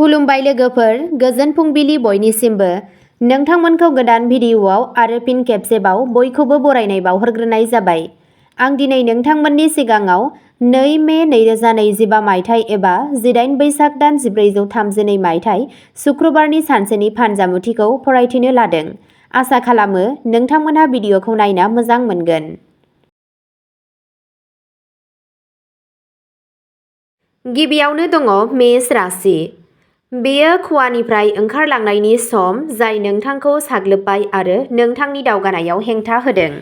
खुलुमबाय लोगोफोर, गोजोन फुंबिलि बयनिसिमबो। नोंथांमोनखौ गोदान भिडिअ'आव आरो फिन खेबसेबाव बयखौबो बरायनाय बावहरग्रोनाय जाबाय। आं दिनै नोंथांमोननि सिगाङाव 2 मे 2025 मायथाइ एबा 18 बैसाग दान 1432 मायथाइ सुक्रुबारनि सानसेनि फानजामुथिखौ फरायथिनो लादों। आसा खालामो नोंथांमोनहा भिडिअ'खौ नायना मोजां मोनगोन। गिबियावनो दङ मेष राशि। बेयो खुवानिफ्राय ओंखारलांनायनि सम जाय नोंथांखौ साग्लोबबाय आरो नोंथांनि दावगानायाव हेंथा होदों।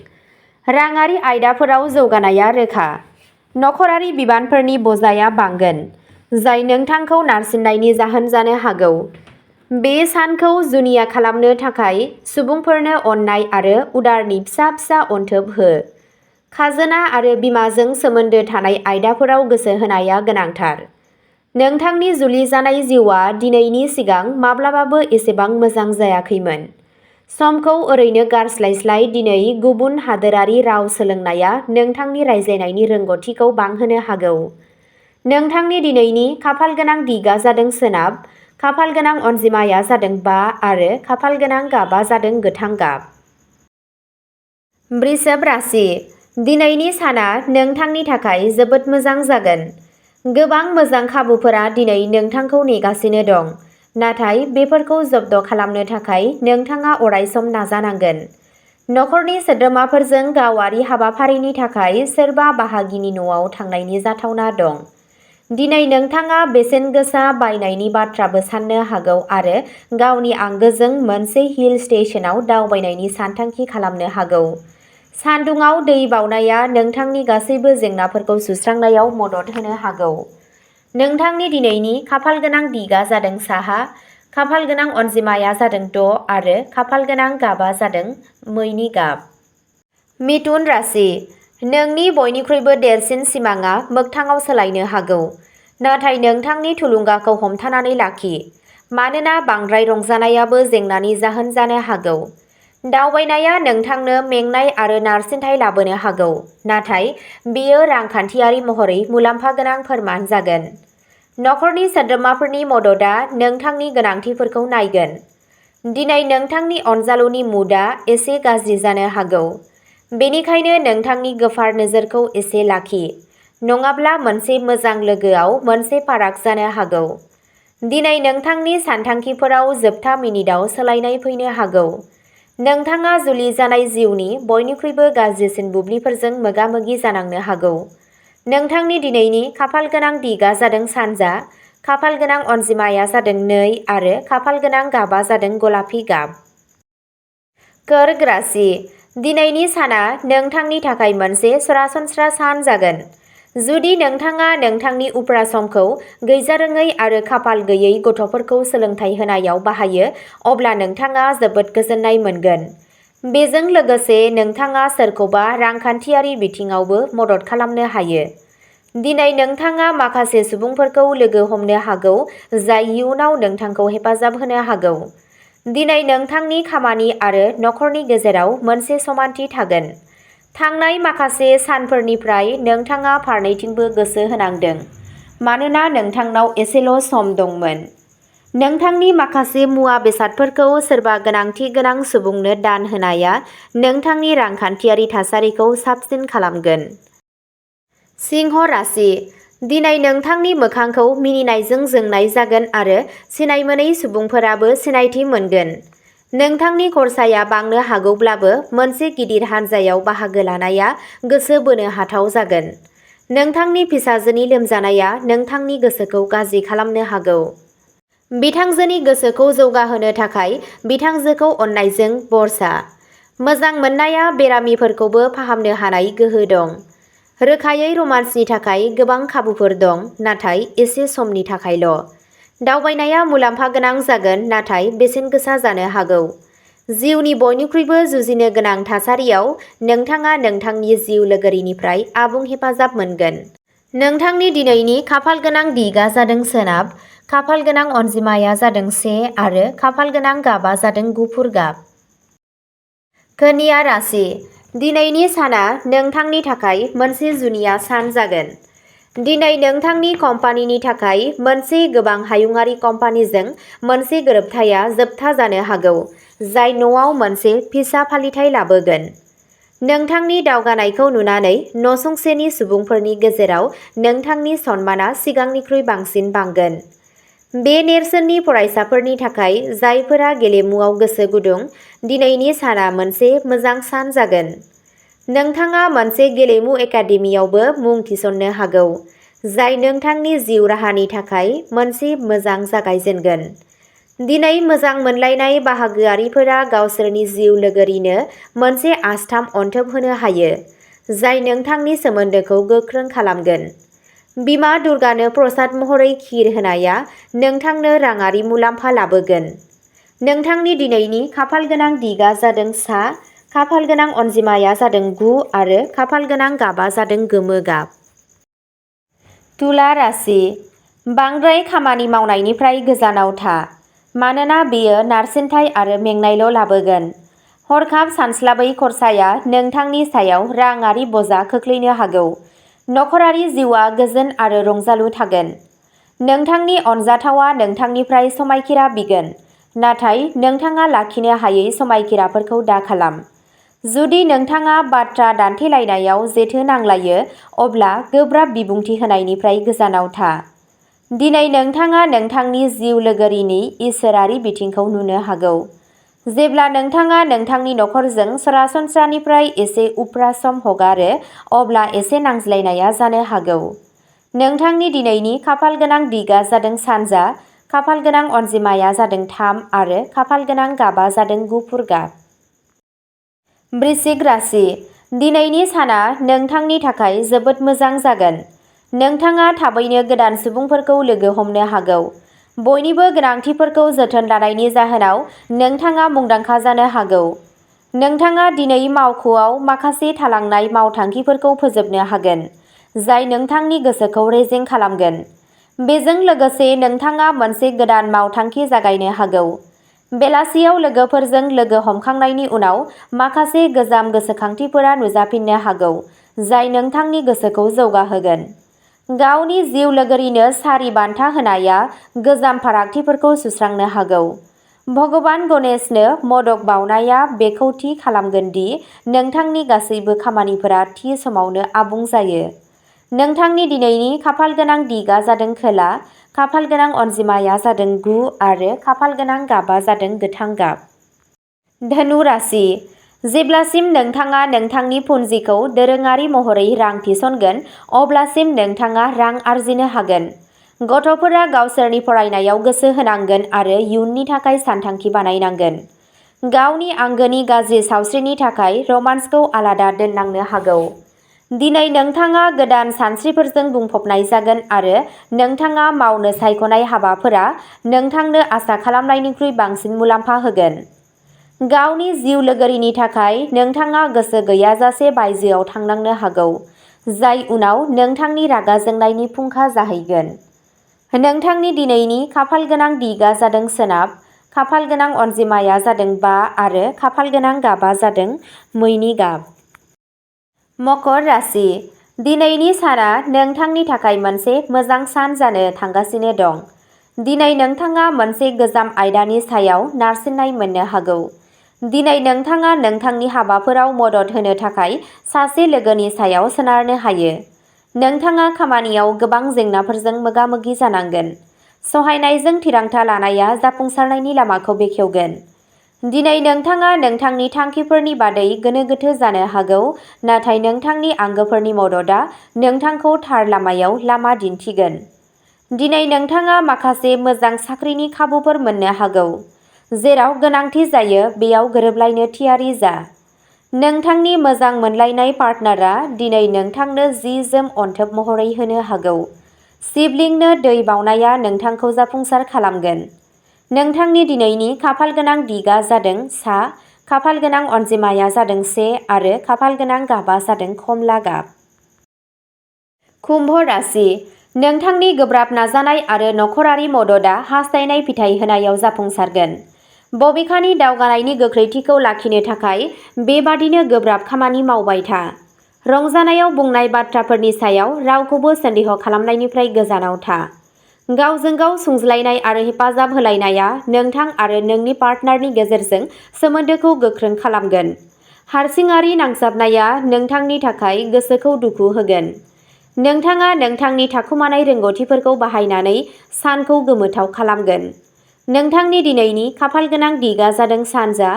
राङारि आयदाफोराव जौगानाया रोखा। नखरारि बिबानफोरनि बजाया बांगोन, जाय नोंथांखौ नारसिननायनि जाहोन जानो हागौ। बे सानखौ जुनिया खालामनो थाखाय सुबुंफोरनो अननाय आरो उदारनि फिसा फिसा अनथोब हो। खाजोना आरो बिमाजों सोमोन्दो थानाय आयदाफोराव गोसो होनाया गोनांथार। नोंथांनि जुलि जानाय जिउआ दिनैनि सिगां माब्लाबाबो एसेबां मोजां जायाखैमोन। समखौ ओरैनो गारस्लायस्लाय दिनै गुबुन हादोरारि राव सोलोंनाया नोंथांनि रायज्लायनायनि रोंग'थिखौ बांहोनो हागौ। नोंथांनि दिनैनि खाफालगोनां दिगआ जादों सोनाब, खाफालगोनां अनजिमाया जादों 5 आरो खाफालगोनां गाबआ जादों गोथां गाब। वृषभ राशि। दिनैनि साना नोंथांनि थाखाय जोबोद मोजां जागोन। गोबां मोजां खाबुफोरा दिनै नोंथांखौ नेगासिनो दं, नाथाय बेफोरखौ जब्द खालामनो थाखाय नोंथाङा अरायसम नाजानांगोन। नखरनि सोद्रोमाफोरजों गावारि हाबाफारिनि थाखाय सोरबा बाहागिनि न'आव थांनायनि जाथावना दं। दिनै नोंथाङा बेसेन गोसा बायनायनि बाथ्राबो साननो हागौ आरो गावनि आंगोजों मोनसे हिल स्टेशनआव दावबायनायनि सानथांखि खालामनो हागौ। सानदुङाव दै बाउनाया नोंथांनि गासैबो जेंनाफोरखौ सुस्रांनायाव मदद होनो हागौ। नोंथांनि दिनैनि खाफालगोनां दिगआ जादों साहा, खाफालगोनां अनजिमाया जादों 6 आरो खाफालगोनां गाबआ जादों मैनि गाब। मिथुन राशि। नोंनि बयनिख्रुइबो देरसिन सिमांआ मोगथाङाव सोलायनो हागौ, नाथाय नोंथांनि थुलुंगाखौ हमथानानै लाखि, मानोना बांद्राय रंजानायाबो जेंनानि जाहोन जानो हागौ। दावबायनाया नोंथांनो मेंनाय आरो नारसिनथाय लाबोनो हागौ, नाथाय बेयो रांखान्थियारि महरै मुलाम्फा गोनां फोरमान जागोन। नखरनि सोद्रोमाफोरनि मददआ नोंथांनि गोनांथिफोरखौ नायगोन। दिनै नोंथांनि अनजालुनि मुडआ एसे गाज्रि जानो हागौ, बेनिखायनो नोंथांनि गोफार नोजोरखौ एसे लाखि, नङाब्ला मोनसे मोजां लोगोआव मोनसे फाराग जानो हागौ। दिनै नोंथांनि सानथांखिफोराव जोबथा मिनिटआव सोलायनाय फैनो हागौ। नोंथाङा जुलि जानाय जिउनि बयनिख्रुइबो गाज्रिसिन बुब्लिफोरजों मोगा-मोगि जानांनो हागौ। नोंथांनि दिनैनि खाफालगोनां दिगआ जादों सानजा, खाफालगोनां अनजिमाया जादों 2 आरो खाफालगोनां गाबआ जादों गलापि गाब। कर्क राशि। दिनैनि साना नोंथांनि थाखाय मोनसे सरासनस्रा सान जागोन। जुदि नोंथाङा नोंथांनि उफ्रा समखौ गैजारोङै आरो खाफाल गैयै गथ'फोरखौ सोलोंथाय होनायाव बाहायो, अब्ला नोंथाङा जोबोद गोजोननाय मोनगोन। बेजों लोगोसे नोंथाङा सोरखौबा रांखान्थियारि बिथिङावबो मदद खालामनो हायो। दिनै नोंथाङा माखासे सुबुंफोरखौ लोगो हमनो हागौ जाय इयुनाव नोंथांखौ हेफाजाब होनो हागौ। दिनै नोंथांनि खामानि आरो नखरनि गेजेराव मोनसे समानथि थागोन। थांनाय माखासे सानफोरनिफ्राय नोंथाङा फारनैथिंबो गोसो होनांदों, मानोना नोंथांनाव एसेल' सम दंमोन। नोंथांनि माखासे मुवा बेसादफोरखौ सोरबा गोनांथि गोनां सुबुंनो दान होनाया नोंथांनि रांखान्थियारि थासारिखौ साबसिन खालामगोन। सिंह राशि। दिनै नोंथांनि मोखांखौ मिनिनायजों जोंनाय जागोन आरो सिनायमोनै सुबुंफोराबो सिनायथि मोनगोन। नोंथांनि खरसाया बांनो हागौब्लाबो मोनसे गिदिर हानजायाव बाहागो लानाया गोसो बोनो हाथाव जागोन। नोंथांनि फिसाजोनि लोमजानाया नोंथांनि गोसोखौ गाज्रि खालामनो हागौ। बिथांजोनि गोसोखौ जौगाहोनो थाखाय बिथांजोखौ अननायजों बरसा। मोजां मोननाया बेरामिफोरखौबो फाहामनो हानाय गोहो दं। रोखायै रमान्सनि थाखाय गोबां खाबुफोर दं, नाथाय एसे समनि थाखायल'। दावबायनाया मुलाम्फा गोनां जागोन, नाथाय बेसेन गोसा जानो हागौ। जिउनि बयनिख्रुइबो जुजिनो गोनां थासारियाव नोंथाङा नोंथांनि जिउ लोगोरिनिफ्राय आबुं हेफाजाब मोनगोन। नोंथांनि दिनैनि खाफालगोनां दिगआ जादों सोनाब, खाफालगोनां अनजिमाया जादों 1 आरो खाफालगोनां गाबआ जादों गुफुर गाब। कन्या राशि। दिनैनि साना नोंथांनि थाखाय मोनसे जुनिया सान जागोन। दिनै नोंथांनि कम्पानिनि थाखाय मोनसे गोबां हायुङारि कम्पानिजों मोनसे गोरोबथाया जोबथा जानो हागौ, जाय न'आव मोनसे फिसा फालिथाय लाबोगोन। नोंथांनि दावगानायखौ नुनानै नसुंसेनि सुबुंफोरनि गेजेराव नोंथांनि सन्माना सिगांनिख्रुइ बांसिन बांगोन। बे नेरसोननि फरायसाफोरनि थाखाय जायफोरा गेलेमुआव गोसो गुदुं, दिनैनि साना मोनसे मोजां सान जागोन। नोंथाङा मोनसे गेलेमु एकाडेमियावबो मुं थिसननो हागौ, जाय नोंथांनि जिउ राहानि थाखाय मोनसे मोजां जागायजेनगोन। दिनै मोजां मोनलायनाय बाहागोआरिफोरा गावसोरनि जिउ लोगोरिनो मोनसे आस्थाम अनथोब होनो हायो, जाय नोंथांनि सोमोन्दोखौ गोख्रों खालामगोन। बिमा दुर्गानो प्रसाद महरै खिर होनाया नोंथांनो राङारि मुलाम्फा लाबोगोन। नोंथांनि दिनैनि खाफालगोनां दिगआ जादों सा, खाफालगोनां अनजिमाया जादों 9 आरो खाफालगोनां गाबा जादों गोमो गाब। तुला राशि। बांद्राय खामानि मावनायनिफ्राय गोजानाव था, मानोना बेयो नारसिनथाय आरो मेंनायल' लाबोगोन। हरखाब सानस्लाबै खरसाया नोंथांनि सायाव राङारि बजा खोख्लैनो हागौ। नखरारि जिउआ गोजोन आरो रंजालु थागोन। नोंथांनि अनजाथावआ नोंथांनिफ्राय समायखिरा बिगोन, नाथाय नोंथाङा लाखिनो हायै समायखिराफोरखौ दाखालाम। जुदि नोंथाङा बाथ्रा दान्थेलायनायाव जेथो नांलायो, अब्ला गोब्राब बिबुंथि होनायनिफ्राय गोजानाव था। दिनै नोंथाङा नोंथांनि जिउ लोगोरिनि इसोरारि बिथिंखौ नुनो हागौ। जेब्ला नोंथाङा नोंथांनि नखरजों सरासनस्रानिफ्राय एसे उफ्रा सम हगारो, अब्ला एसे नांज्लायनाया जानो हागौ। नोंथांनि दिनैनि खाफालगोनां दिगआ जादों सानजा, खाफालगोनां अनजिमाया जादों 3 आरो खाफालगोनां गाबा जादों गुफुर गाब। वृश्चिक राशि। दिनैनि साना नोंथांनि थाखाय जोबोद मोजां जागोन। नोंथाङा थाबैनो गोदान सुबुंफोरखौ लोगो हमनो हागौ। बयनिबो गोनांथिफोरखौ जोथोन लानायनि जाहोनाव नोंथाङा मुंदांखा जानो हागौ। नोंथाङा दिनै मावख'आव माखासे थालांनाय मावथांखिफोरखौ फोजोबनो हागोन, जाय नोंथांनि गोसोखौ रेजें खालामगोन। बेजों लोगोसे नोंथाङा मोनसे गोदान मावथांखि जागायनो हागौ। बेलासियाव लोगोफोरजों लोगो हमखांनायनि उनाव माखासे गोजाम गोसोखांथिफोरा नुजाफिननो हागौ, जाय नोंथांनि गोसोखौ जौगाहोगोन। गावनि जिउ लोगोरिनो सारि बान्था होनाया गोजाम फारागथिफोरखौ सुस्रांनो हागौ। भगबान गणेशनो मोदक बावनाया बेखौ थि खालामगोन दि नोंथांनि गासैबो खामानिफोरा थि समावनो आबुं जायो। नोंथांनि दिनैनि खाफालगोनां दिगआ जादों खोला, खाफालगोनां अनजिमाया जादों 9 आरो खाफालगोनां गाबा जादों गोथां गाब। धनु राशि। जेब्लासिम नोंथाङा नोंथांनि पुन्जिखौ दोरोङारि महरै रां थिसनगोन, अब्लासिम नोंथाङा रां आर्जिनो हागोन। गथ'फोरा गावसोरनि फरायनायाव गोसो होनांगोन आरो इयुननि थाखाय सानथांखि बानायनांगोन। गावनि आंगोनि गाज्रि सावस्रिनि थाखाय रमान्सखौ आलादा दोननांनो हागौ। दिनै नोंथाङा गोदान सानस्रिफोरजों बुंफबनाय जागोन आरो नोंथाङा मावनो सायख'नाय हाबाफोरा नोंथांनो आसा खालामनायनिख्रुइ बांसिन मुलाम्फा होगोन। गावनि जिउ लोगोरिनि थाखाय नोंथाङा गोसो गैयाजासे बायजोआव थांनांनो हागौ, जाय उनाव नोंथांनि रागा जोंनायनि फुंखा जाहैगोन। नोंथांनि दिनैनि खाफालगोनां दिगआ जादों सोनाब, खाफालगोनां अनजिमाया जादों 5 आरो खाफालगोनां गाबा जादों मैनि गाब। मकर राशि। दिनैनि साना नोंथांनि थाखाय मोनसे मोजां सान जानो थांगासिनो दं। दिनै नोंथाङा मोनसे गोजाम आयदानि सायाव नारसिननाय मोननो हागौ। दिनै नोंथाङा नोंथांनि हाबाफोराव मदद होनो थाखाय सासे लोगोनि सायाव सोनारनो हायो। नोंथाङा खामानियाव गोबां जेंनाफोरजों मोगा-मोगि जानांगोन। सहायनायजों थिरांथा लानाया जाफुंसारनायनि लामाखौ बेखेवगोन। दिनै नोंथाङा नोंथांनि थांखिफोरनि बादै गोनो-गोथो जानो हागौ, नाथाय नोंथांनि आंगोफोरनि मददआ नोंथांखौ थार लामायाव लामा दिन्थिगोन। दिनै नोंथाङा माखासे मोजां साख्रिनि खाबुफोर मोननो हागौ। जेराव गोनांथि जायो बेयाव गोरोबलायनो थियारि जा। नोंथांनि मोजां मोनलायनाय पार्टनारआ दिनै नोंथांनो जि-जोम अनथोब महरै होनो हागौ। सिबलिंनो दै बावनाया नोंथांखौ जाफुंसार खालामगोन। नोंथांनि दिनैनि खाफालगोनां दिगआ जादों सा, खाफालगोनां अनजिमाया जादों 1 आरो खाफालगोनां गाबा जादों खमला गाब। कुम्भ राशि। नोंथांनि गोब्राब नाजानाय आरो नखरारि मददआ हास्थायनाय फिथाय होनायाव जाफुंसारगोन। बबेखानि दावगानायनि गोख्रैथिखौ लाखिनो थाखाय बेबादिनो गोब्राब खामानि मावबाय था। रंजानायाव बुंनाय बाथ्राफोरनि सायाव रावखौबो सन्देह खालामनायनिफ्राय गोजानाव था। गावजों गाव सुंज्लायनाय आरो हेफाजाब होलायनाया नोंथां आरो नोंनि पार्टनारनि गेजेरजों सोमोन्दोखौ गोख्रों खालामगोन। हारसिङारि नांजाबनाया नोंथांनि थाखाय गोसोखौ दुखु होगोन। नोंथाङा नोंथांनि थाखुमानाय रोंग'थिफोरखौ बाहायनानै सानखौ गोमोथाव खालामगोन। नोंथांनि दिनैनि खाफालगोनां दिगआ जादों सानजा,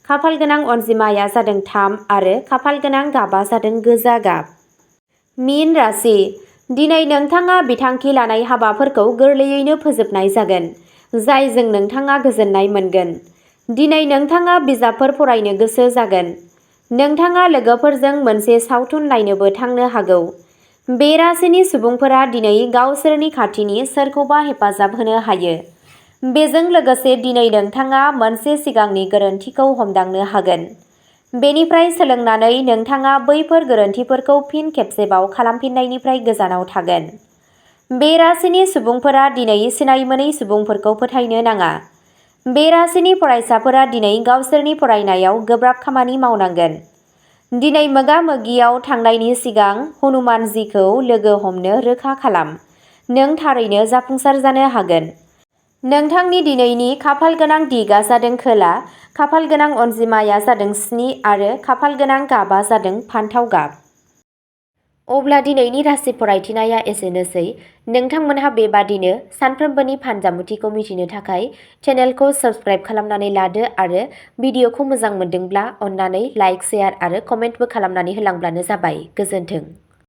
खाफालगोनां अनजिमाया जादों 3 आरो खाफालगोनां गाबआ जादों गोजा गाब। मीन राशि, दिनै नोंथाङा बिथांखि लानाय हाबाफोरखौ गोरलैयैनो फोजोबनाय जागोन, जायजों नोंथाङा गोजोननाय मोनगोन। दिनै नोंथाङा बिजाबफोर फरायनो गोसो जागोन। नोंथाङा लोगोफोरजों मोनसे सावथुन नायनोबो थांनो हागौ। बे राशिनि सुबुंफोरा दिनै गावसोरनि खाथिनि सोरखौबा हेफाजाब होनो हायो। बेजों लोगोसे दिनै नोंथाङा मोनसे सिगांनि गोरोन्थिखौ हमदांनो हागोन। बेनिफ्राय सोलोंनानै नोंथाङा बैफोर गोरोन्थिफोरखौ फिन खेबसेबाव खालामफिननायनिफ्राय गोजानाव थागोन। बे राशिनि सुबुंफोरा दिनै सिनायमोनै सुबुंफोरखौ फोथायनो नाङा। बे राशिनि फरायसाफोरा दिनै गावसोरनि फरायनायाव गोब्राब खामानि मावनांगोन। दिनै मोगा-मोगियाव थांनायनि सिगां हनुमानजीखौ लोगो हमनो रोखा खालाम। नों थारैनो जाफुंसार जानो हागोन। नोंथांनि दिनैनि खाफालगोनां दिगआ जादों खोला, खाफालगोनां अनजिमाया जादों 7 आरो खाफालगोनां गाबआ जादों फान्थाव गाब। अब्ला दिनैनि राशि फरायथिनाया एसेनोसै। नोंथांमोनहा बेबादिनो सानफ्रोमबोनि फानजामुथिखौ मिथिनो थाखाय चेनेलखौ साबस्क्राइब खालामनानै लादो आरो भिडिअखौ मोजां मोनदोंब्ला अन्नानै लाइक, शेयार आरो कमेन्टबो खालामनानै होलांब्लानो जाबाय। गोजोन्थों।